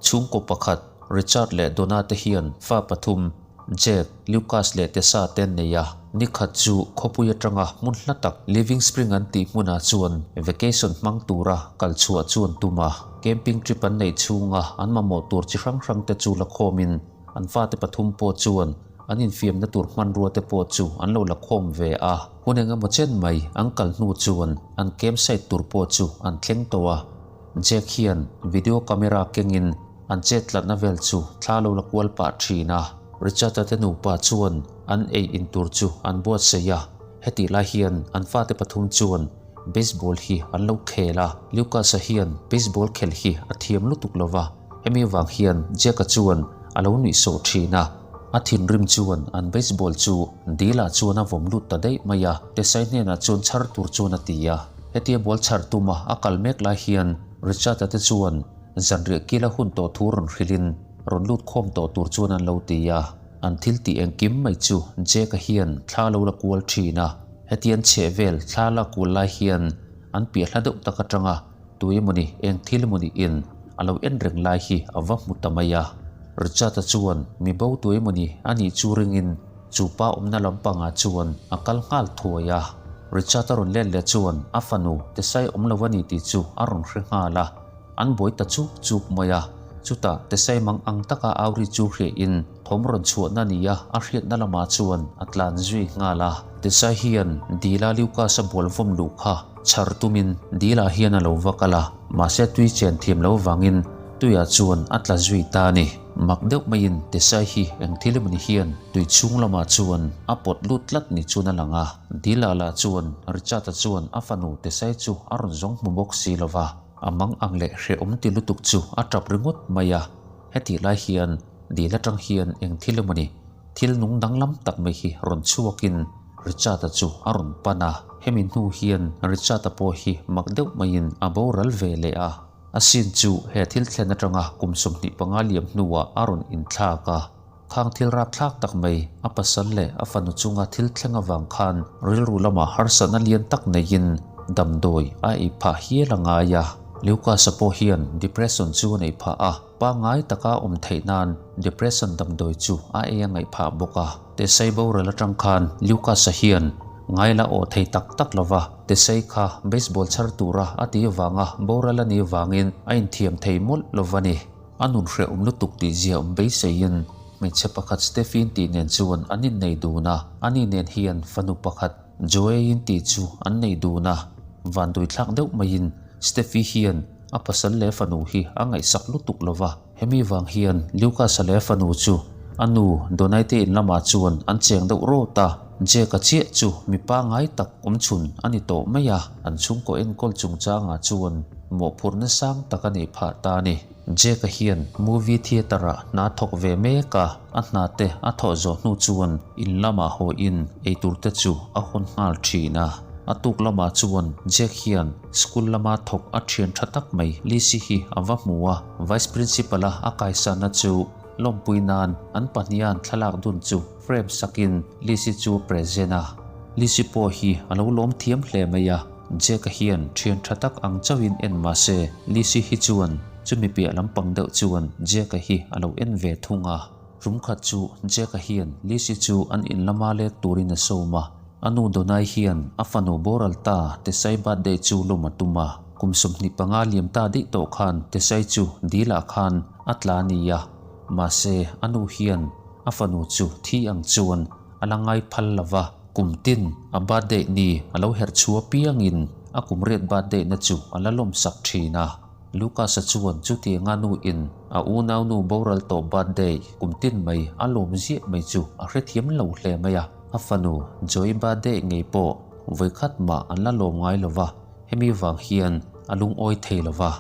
Chhungkaw pakhat, Richard leh Donna te hian fa pathum, Jack, Lucas leh Tessa te an nei a. Ni khat chu khawpui atanga hmun hla tak Living Spring an tih hmunah chuan vacation hmang tura kal chhuah chu an tum a. Camping trip an neih chhunga an mamawh tur chi hrang hrang te chu la khawmin an fate pathum pawh chuan an infiamna tur hmanrua te pawh chu an lo la khawm ve a. Hun engemaw chen mai an kal hnu chuan an campsite tur pawh chu an thleng tawh a. Jack hian video camera kengin an chet tlatna vel chu thla lo la kual pah thin a. Richard-a te nupa chuan an ei in tur chu an buatsaih a, hetih lai hian an fate pathum chuan baseball hi an lo khel a. Lucas-a hian baseball khel hi a thiam lutuk lo va, hemi vang hian Jack-a chuan a lo nuih sawh thin a. A thinrim chuan an baseball chu dil-ah chuan a vawm lut ta daih mai a, Tesai hnenah chuan chhar tur chuan a ti a. Hetia ball chhar tuma a kal mek lai hian Richard-a te chuan zanriah kila hun tawh thu rawn hrilhin rawn lut khawm tawh tur chuan an lo ti a. An thil tih engkim mai chu Jack-a hian thla lo la kual thin a. Hetian chheh vel thla la kual lai hian an piah hla deuh tak atanga Tui emawni eng thil emawni in a lo en reng lai hi a va hmu ta mai a. Richard-a chuan mi bo tui emawni a nih chu ringin chu pa awmna lampangah chuan a kal nghal thuai a. Richard-a rawn let leh chuan a fanu Tesai awm lo a ni tih chu a rawn hre nghal a. An buai ta chuk chuk mai a. Chutah Tesai mang ang taka auri chu hriahin thawm rawn chhuahna nia a hriatna lamah chuan a tlan zui nghal a. Tesai hian Dila Lucas-a bual vawm luh kha Chhar tumin dilah hian a lo va kal a, mahse tui chen thiam lo vangin tuiah chuan a tla zui ta a ni. Mak deuh maiin Tesai hi eng thil emawni hian tui chhung lamah chuan a pawt lut tlat ni chuan a lang a. Dilah lah chuan Richard-a chuan a fanu Tesai chu a rawn zawng hmu bawk si lo va, a mang ang leh hrehawm ti lutuk chu a tap ringawt mai a. Hetih lai hian dil atang hian eng thil emawni thil nung danglam tak mai hi rawn chhuakin Richard-a chu a rawn pan a, hemi hnu hian Richard-a pawh hi mak deuh maiin a boral ve leh a. A sin chu he thil thlen atanga kum 25 liam hnuah a rawn inthlak a. Khang thil rapthlak tak mai a pasal leh a fanu chunga thil thleng avang khan rilru lamah harsatna lian tak neiin damdawi a ei phah hial a ngai a. Lucas-a pawh hian depression chu a neih phah a, pangngai taka awm theih nan depression damdawi chu a ei a ngaih phah bawk a. Tesai boral atang khan Lucas-a hian ngai la awh thei tak tak lo va, Tesai kha baseball chhar tura a tih vanga boral a nih vangin a inthiam thei mawlh lo va ni. A nun hrehawm lutuk tih zia awm beiseiin hmeichhe pakhat Stephen tih nen chuan an innei dun a, ani nen hian fanu pakhat Joey-in tih chu an nei dun a. Vanduithlak deuh maiin Stephy hian a pasal leh fanu hi a ngaihsak lutuk lo va. Hemi vang hian Lucas-a leh a fanu chu a nu Donai-te in lamah chuan an cheng deuh rawt a, Jake-a chiah chu mi pangngai tak awm chhun a ni tawh mai a, an chhungkaw enkawl chungchangah chuan mawhphurhna sang tak a neih phah ta a ni. Jake-a hian movie theatre-ah hna thawk ve mek a, a hna te a thawh zawh hnu chuan in lamah hawiin eitur te chu a hawn nghal thin a. A tuk lamah chuan Jake hian School lama thawk a thian tha tak mai Lisi hi a va hmu a, Vice Principal a a kaisanna chu lawmpui nan an pahniha an thlalak dun chu frame sakin Lisi chu a present a. Lisi pawh hi a lo lawm thiam hle mai a, Jack-a hian thian tha tak ang chauhin en mah se Lisi hi chuan chumi piah lampang deuh chuan Jack-a hi a lo en ve thung a. Tum khat chu Jack-a hian Lisi chu an in lama lek turin a sawm a, a nu Donai hian a fanu boral ta Tesai birthday chu lawm a tum a. Kum 25 liam ta daih tawh khan Tesai chu dilah khan a tla a ni a, mahse a nu hian a fanu chu thi ang chuan a la ngai phal lo va, kum tin a birthday ni a lo herh chhuah piangin a kum riat birthday na chu a la lawmsak thin a. Lucas-a chuan chutianga nu in a unaunu boral tawh birthday kum tin mai a lawm ziah mai chu a hrethiam lo hle mai a. A fanu Joy birthday ngei pawh vawikhat mah an la lawm ngai lo va, hemi vang hian a lungawi thei lo va.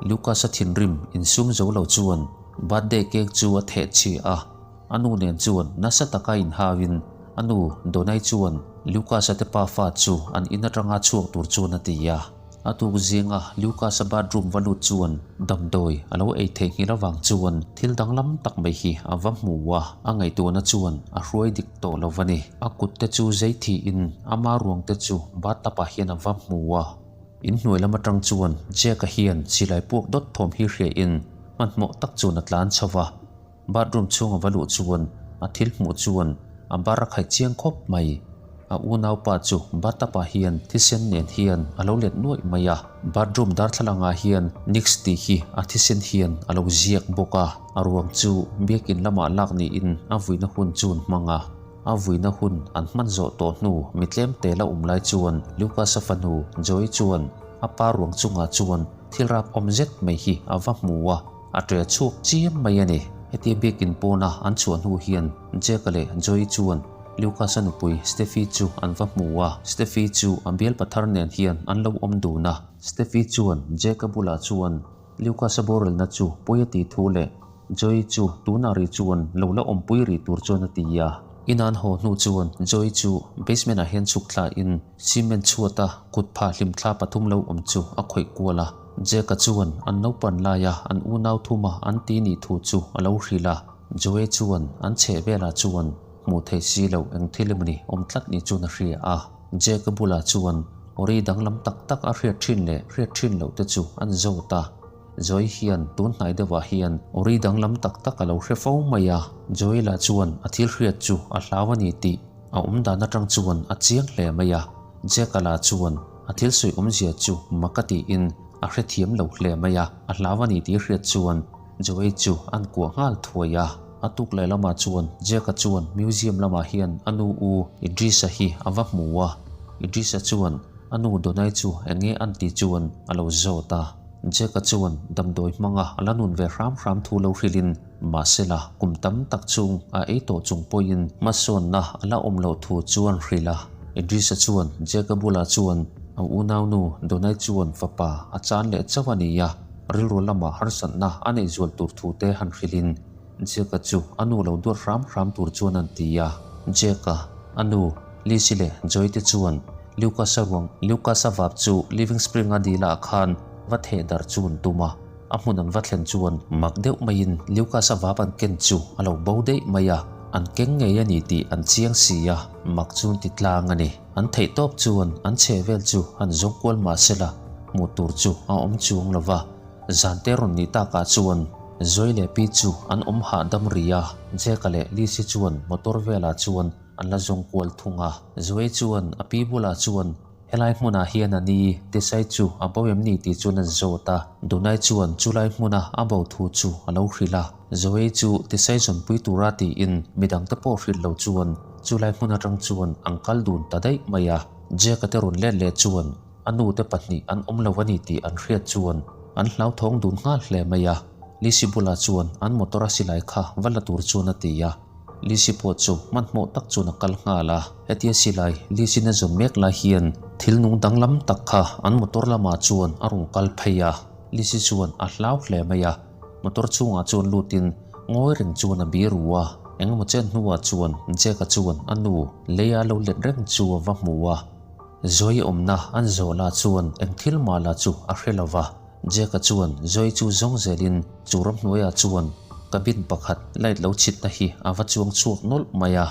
Lucas-a thinrim insum zo lo chuan birthday cake chu a theh chhi a, a nu nen chuan nasa taka inhauin a nu Donai chuan Lucas-a te pafa chu an in atanga chhuak tur chuan a ti a. A tuk zinga Lucas-a bathroom va lut chuan damdawi a lo ei theih nghilh avang chuan thil danglam tak mai hi a va hmu a, a ngaihtuahna chuan a hruai dik tawh lo va ni. A kut te chu zei thiin ama ruang te chu bathtub ah hian a va hmu a. Inhnuai lam atang chuan Jack-a hian silai puak dawt thawm hi hriain. Hmanhmawh tak chuan a tlan chho va, bathroom chhung a va luh chuan a thil hmuh chuan a bar a khaih chiang khawp mai. A unaupa chu bathtub ah hian thisen nen hian a lo let nuaih mai a, bathroom darthlalang ah hian Nix tih hi a thisen hian a lo ziak bawk a, a ruang chu biakin lamah lak niin a vuina hun chu an hmang a. A vuina hun an hman zawh tawh hnu mi tlem te la awm lai chuan Lucas-a fanu Joy chuan a pa ruang chungah chuan Thil rap awm zet mai hi a va hmu a, a ṭe chhuak chiam mai a ni. Hetia biakin pawna an chhuah hnu hian Jack-a leh Joey chuan Lucas-a nupui Steffi chu an va hmu a, Steffi chu a bialpa thar nen hian an lo awm dun a. Steffi chuan Jack-a bulah chuan Lucas-a boralna chu pawi a tih thu leh Joey chu tunah rih chuan lo la awmpui rih tur chuan a ti a. In an haw hnu chuan Joey chu basement ah hian chhuk thla in cement chhuat a kut phah hlim thla pathum lo awm chu a khawih kual a. Jack-a chuan an naupan laia an unau thuma an ti nih thu chu a lo hrilh a. Joey chuan an chheh velah chuan hmuh theih si loh eng thil emawni awm tlat ni chuan a hria a. Jack-a bulah chuan awri danglam tak tak a hriat thin leh hriat thin loh te chu an zawt a. Joy hian tun hnai deuhah hian awri danglam tak tak a lo hre fo mai a, Joy lah chuan a thil hriat chu a hlau a ni tih a awm dan atang chuan a chiang hle mai a, Jack-a lah chuan a thil sawi awmzia chu mak a tiin a hrethiam lo hle mai a, a hlau a ni tih hriat chuan Joy chu an kuah nghal thuai a. A tuk leh lamah chuan Jack-a chuan museum lamah hian a nu u Idrisa hi a va hmu a, Idrisa chuan a nu Donai chu eng nge an tih chuan a lo zawt a. Jack-a chuan damdawi hmanga a la nun ve hram hram thu lo hrilhin, mahsela kum tam tak chung a ei tawh chung pawhin hmasawnna a la awm loh thu chuan hrilh a. Idrisa chuan Jack-a bulah chuan a unaunu Donai chuan fapa a chan leh chauh a ni a, rilru lamah harsatna a neih zual tur thu te han hrilhin Jack-a chu a nu lo duat hram hram tur chuan an ti a. Jack-a, a nu, Lizzy leh Joy te chuan Lucas-a ruang Lucas-a vap chu Living Spring-a dilah khan va theh darh chu an tum a. A hmun an va thlen chuan mak deuh maiin Lucas-a vap an ken chu a lo bo daih mai a, an keng ngei a ni tih an chiang si a, mak chu an ti tlang a ni. An theih tawp chuan an chheh vel chu han zawng kual mah sela hmuh tur chu a awm chuang lo va. Zante rawn nih takah chuan Zoe leh Pi chu an awm hahdam rih a, Jack-a leh Lizzy chuan motor velah chuan an la zawng kual thung a. Zoe chuan a pi bulah chuan helai hmunah hian a ni Tisai chu a bo em ni tih chuan an zawt a. Dunai chuan chulai hmuna a bo thu chu a lo hrilh a. Zoe chu Tisai zawnpui tura tiin midangte pawh hrilh lo chuan chulai hmun atang chuan an kal dun ta daih mai a. Jack-a te rawn let leh chuan A nute pahnih an awm lo a ni tih an hriat chuan an hlauthawng dun nghal hle mai a. Lisi bulah chuan an motor a silai kha va la tur chuan a ti a. Lisi pawh chu hmanhmawh tak chuan a kal nghal a. Hetia silai Lisi'n a zawn mek lai hian thil nung danglam tak kha an motor lamah chuan a rawn kal phei a. Lisi chuan a hlau hle mai a. Motor chhungah chuan lutin ngawi reng chuan a bir u a. Engemaw chen hnuah chuan Jack-a chuan a nu leia lo let reng chu a va hmu a. Zoe awmna an zawh lah chuan eng thil mah lah chu a hre lo va. Jack-a chuan Zoe chu zawng zelin chu ramhnuaiah chuan cabin pakhat light lo chhitna hi a va chuang chhuak nawlh mai a.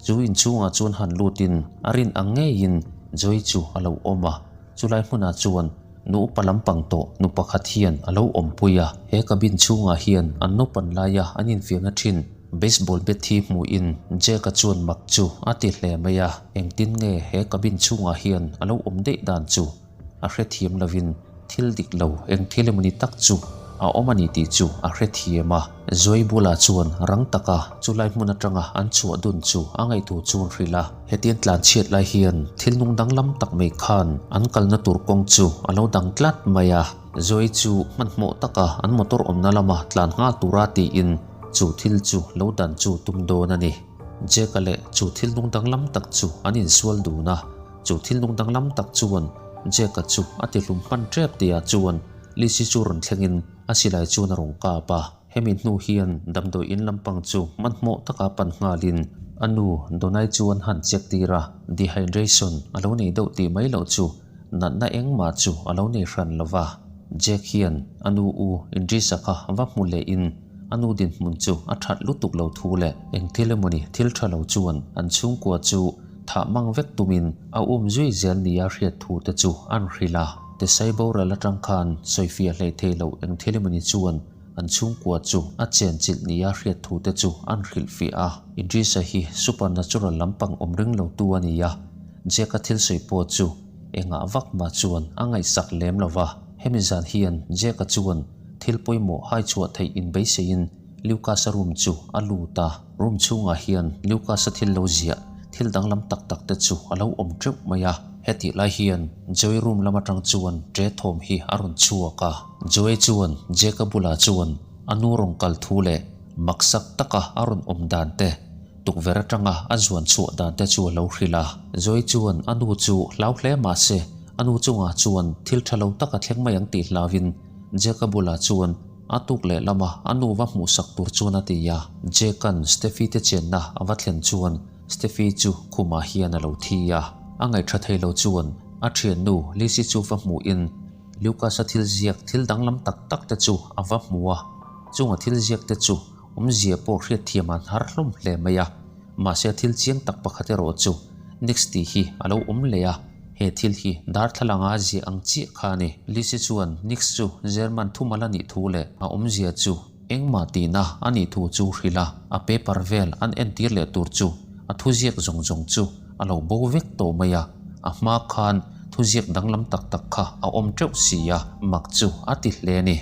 Chu inchhungah chuan han lutin a rin ang ngeiin Zoe chu a lo awm a. Chulai hmunah chuan nu upa lampang tawh nu pakhat hian a lo awmpui a. He cabin chhungah hian an naupan laia an infiamna thin Baseball bat hi hmuhin Jack-a chuan mak chu a ti hle mai a, engtin nge he cabin chhungah hian a lo awm daih dan chu a hrethiam lovin thil dik lo eng thil emawni tak chu a awm a ni tih chu a hrethiam a. Zoe bulah chuan rang taka chulai hmun atanga an chhuah dun chu a ngaihtu chu an hrilh a. Hetiang tlan chhiat lai hian thil nung danglam tak mai khan an kalna tur kawng chu a lo dang tlat mai a. Zoe chu hmanhmawh taka an motor awmna lama tlan nghal tura tiin Chu thil chu lo dan chu tum dawn a ni. Jack-a leh chu thil nung danglam tak chu an insual dun a, chu thil nung danglam tak chuan Jack-a chu a tihlum hman tep tihah chuan Lizzy chu rawn thlengin a silai chuan a rawn kap a. Hemi hnu hian damdawi in lampang chu hmanhmawh taka pan nghalin a nu Donai chu an han check tir a, dehydration a lo nei deuh tih mai loh chu natna engmah chu a lo nei hran lo va. Jack hian a nu u Idrisa kha va hmu lehin A nu dinhmun chu a that lutuk lo thu leh eng thil emawni thil tha lo chuan an chhungkua chu thah mang vek tumin a um zui zel nia hriat thu te chu an hrilh a. Tesai boral atang khan sawifiah hlei thei lo eng thil emawni chuan an chhungkua chu a chenchilh nia hriat thu te chu an hrilhfiah a. Idrisa hi supernatural lampang awm ring lo tu a ni a, Jack-a thil sawi pawh chu engah vak mah chuan a ngaihsak lem lo va. Hemi zan hian Jack-a chuan thil pawimawh hai chhuah theih inbeiseiin Lucas-a room chu a lut a. Room chhungah hian Lucas-a thil lo ziah thil danglam tak tak te chu a lo awm teuh mai a. Hetih lai hian Joey room lam atang chuan ṭe thawm hi a rawn chhuak a. Joey chuan Jack-a bulah chuan a nu rawn kal thu leh maksak taka a rawn awm dan te, tukverh atanga a zuan chhuah dan te chu a lo hrilh a. Joey chuan a nu chu hlau hle mah se a nu chungah chuan thil tha lo tak a thleng mai ang tih hlauin Jack-a bulah chuan A tuk leh lama a nu va hmuhsak tur chuan a ti a. Jack-a'n Steffi te chenna a va thlen chuan Steffi chu khumah hian a lo thi a. A ngaihṭha thei lo chuan a ṭhiannu Lizzy chu va hmuhin Lucas-a thil ziak thil danglam tak tak te chu a va hmu a. Chunga thil ziak te chu awmzia pawh hriatthiam an har hlawm hle mai a. Mahse thil chiang tak pakhat erawh chu Nix tih hi a lo awm leh a, he thil hi darthlalanga a ziah ang chiah kha a ni. Lizzy chuan Nix chu German thumal a nih thu leh a awmzia chu engmah tihna a nih thu chu hrilh a, a paper vel an entir leh tur chu a thuziak zawng zawng chu a lo bo vek tawh mai a, a hma khan thuziak danglam tak tak kha a awm teuh si a, mak chu a ti hle a ni.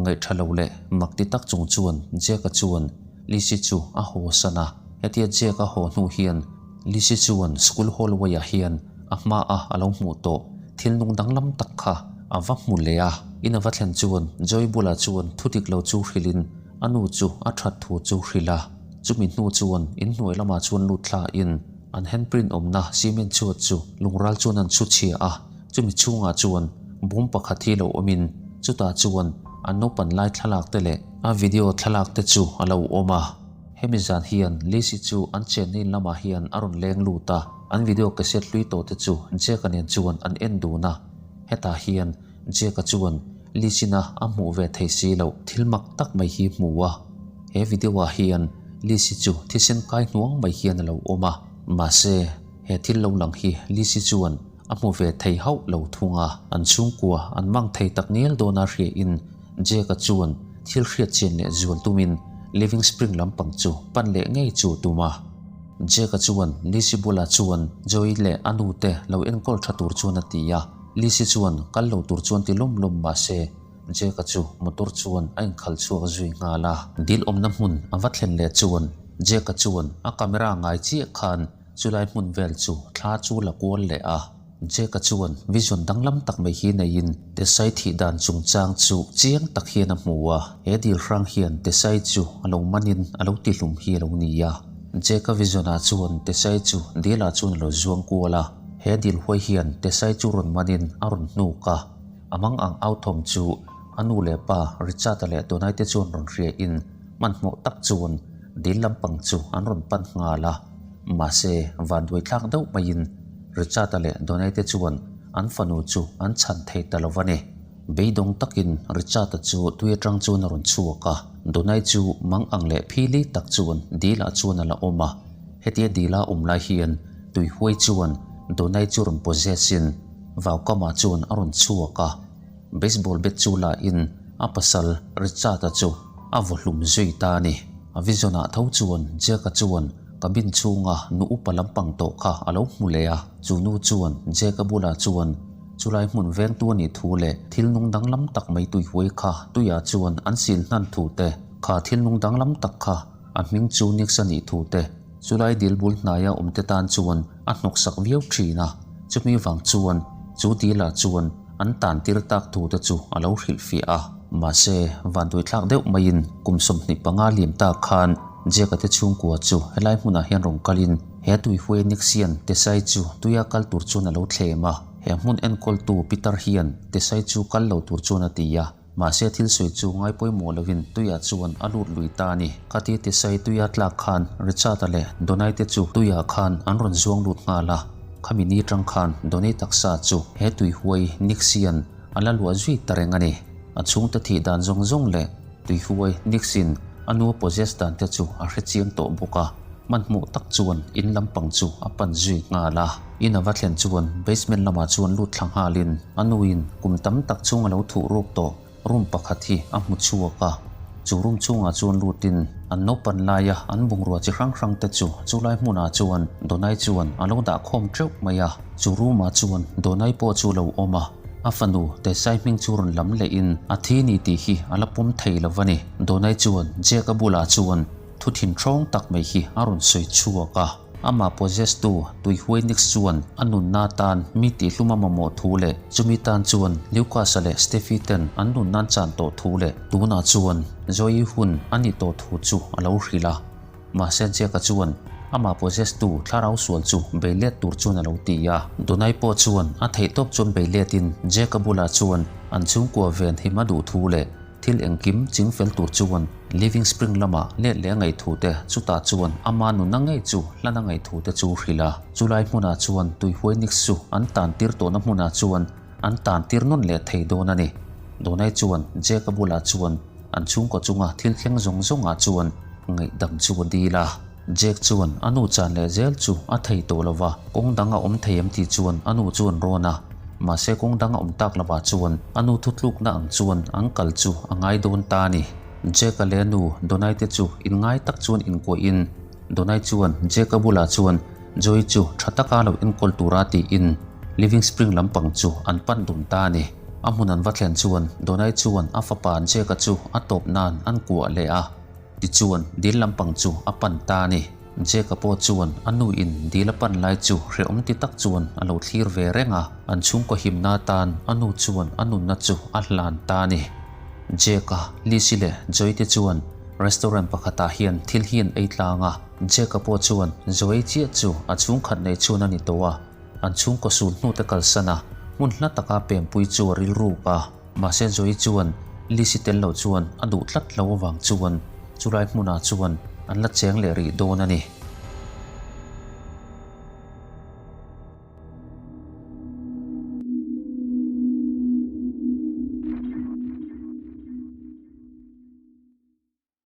Ngaihṭha lo leh mak ti tak chung chuan Jack-a chuan Lizzy chu a haw san a, hetia Jack a haw hnu hian Lizzy chuan school hallway ah hian a hma a a lo hmuh tawh thil nung danglam tak kha a va hmu leh a. In a va thlen chuan Joy bulah chuan thu dik lo chu hrilhin a nu chu a that thu chu hrilh a. Chumi hnu chuan in hnuai lamah chuan lut thla in an handprint awmna cement chhuat chu lungral chuan an chhu chhia a, chumi chhungah chuan bawm pakhat hi lo awmin chutah chuan an naupan lai thlalak te leh A video thlalak te chu a lo awm a, hemi zan hian Lizzy chu an chenna in lamah hian a rawn leng lut a, an video cassette hlui tawh te chu Jack-a nen chuan an en dun a, hetah hian Jack-a chuan Lizzy-na a hmuh ve thei si loh thil mak tak mai hi hmu a, he video ah hian Lizzy chu thisen kai hnuang mai hian a lo awm a, mahse he thil lo lang hi Lizzy chuan A hmu ve thei hauh lo thung a, an chhungkua an mang thei tak ngial dawna hriain Jack-a chuan thil hriat chian leh zual tumin Living Spring lampang chu pan leh ngei chu a tum a. Jack-a chuan Lizzy bulah chuan Joey leh a nu te lo enkawl tha tur chuan a ti a, Lizzy chuan kal lo tur chuan ti lawm lawm mah se Jack-a chu motor chuan a inkhal chhuak zui nghal a. Dil awmna hmun a va thlen leh chuan Jack-a chuan a camera ngai chiah khan Chulai hmun vel chu thla chu la kual leh a, Jack-a chuan vision danglam tak mai hi neiin Tesai thih dan chungchang chu chiang tak hian a hmu a, he dil hrang hian Tesai chu a lo manin a lo tihlum hi a lo ni a. Jack-a vision-ah chuan Tesai chu dilah chuan a lo zuang kual a, he dil huai hian Tesai chu rawn manin a rawn hnuk a, a mang ang au thawm chu a nu leh pa Richard-a leh Donai te chuan rawn hriain hmanhmawh tak chuan dil lampang chu an rawn pan nghal a. Mahse, vanduai thlak deuh maiin Richard-a leh Donay-te chuan an fanu chu an chhan thei ta lo va ni. Beidawng takin Richard-a chu tui atang chuan a rawn chhuak a, Donay chu mang ang leh phili tak chuan dilah chuan a la awm a. Hetia dila awm lai hian tui huai chuan Donay chu rawn possess-in vaukamah chuan a rawn chhuak a. Baseball bat chu la in a pasal Richard-a chu a vaw hlum zui ta a ni. A vision-ah tho chuan Jack-a chuan cabin chhunga nu upa lampang tawh kha a lo hmu leh a. Chu nu chuan Jack-a bulah chuan chulai hmun vengtu a nih thu leh thil nung danglam tak mai tui huai kha tuiah chuan an sil hnan thu te, kha thil nung danglam tak kha a hming chu Nix a nih thu te, Chulai dil bul hnaia awmte tan chuan a hnawksak viau thin a, chumi vang chuan chu dilah chuan an tan tir tak thu te chu a lo hrilhfiah a. Mahse, vanduaithlak deuh maiin kum 25 liam tak khan Jack-a te chhungkua chu helai hmunah hian rawn kalin he tuihuai Nixian Tesai chu tuia kal tur chuan a lo thlem a, he hmun enkawltu Peter hian Tesai chu kal lo tur chuan a ti a. Mahse thil sawi chu ngai pawimawh lovin tuiah chuan a lut lui ta a ni. Khati Tisai tuia tlak khan Richard-a leh Donai te chu tuiah khan an rawn zuang lut nghal a. Khami ni tang khan Donai taksa chu he tui huai Nix-ian a la luah zui ta reng a ni. A chhungte thih dan zawng zawng leh tui huai Nix-in a nu a possess dan te chu a hre chiang tawh bawk a. Hmanhmawh tak chuan in lampang chu a pan zui nghal a. In a va thlen chuan basement lamah chuan lut thla nghalin a nuin kum tam tak chhung a lo thuh ruk tawh room pakhat hi a hmu chhuak a. Chu room chhungah chuan lutin an naupan laia an bungrua chi hrang hrang te chu chulai hmunah chuan Donai chuan a lo dah khawm teuh mai a. Chu room ah chuan Donai pawh chu lo awm a, a fanu Tesai hming chu rawn lam lehin a thi ni tih hi a la pawm thei lo a ni. Donai chuan Jack-a bulah chuan thu thinhrawng tak mai hi a rawn sawi chhuak a. Amah possess tu Tuihuai Nix chuan a nunna atan mi tihhlum a mamawh thu leh chumi tan chuan Lucas-a leh Steffi ten an nunna an chan tawh thu leh tunah chuan Zoe hun a nih tawh thu chu a lo hrilh a. Mahse Jack-a chuan amah possess tu thlarau sual chu bei let tur chuan a lo ti a. Donai pawh chuan a theihtawp chuan bei letin Jack-a bulah chuan an chhungkua ven him a duh thu leh Thil engkim ching fel tur chuan Living Spring lama let leh a ngaih thu te, chutah chuan ama nunna ngei chu hlan a ngaih thu te chu hrilh a. Chulai hmunah chuan Tuihuai Nix chu an tan tir tawhna hmunah chuan an tan tir nawn leh thei dawn a ni. Donai chuan Jack-a bulah chuan an chhungkaw chunga thil thleng zawng zawngah chuan ngaihdam chu a dil a. Jack chuan a nu chan leh zel chu a thei tawh lo va, kawng dang a awm thei em tih chuan a nu chu an rawn a. Mahse kawng dang a awm tak lovah chuan a nu thutlukna ang chuan an kal chu a ngai dawn ta a ni. Jack-a leh a nu Donai te chu inngai tak chuan inkuahin Donai chuan Jack-a bulah chuan Joey chu tha taka lo enkawl tura tiin Living Spring lampang chu an pan dun ta a ni. A hmun an va thlen chuan Donai chuan a fapa Jack-a chu a tawp nan an kuah leh a. Tichuan, dil lampang chu a pan ta a ni. Jack-a pawh chuan a nu in dil a pan lai chu hrehawm ti tak chuan a lo thlir ve reng a, an chhungkaw himna atan a nu chuan a nunna chu a hlan ta a ni. Jack-a, Lizzy leh Joy te chuan restaurant pakhatah hian thil hi an ei tlang a, Jack-a pawh chuan Joy chiah chu a chhungkhat nei chhun a ni tawh a, an chhungkaw sul hnute kalsan a, hmun hla taka pempui chu a rilruk a. Mahse Joey chuan Lizzy tel loh chuan a duh tlat lo avang chuan chulai hmunah chuan an la cheng leh rih dawn a ni.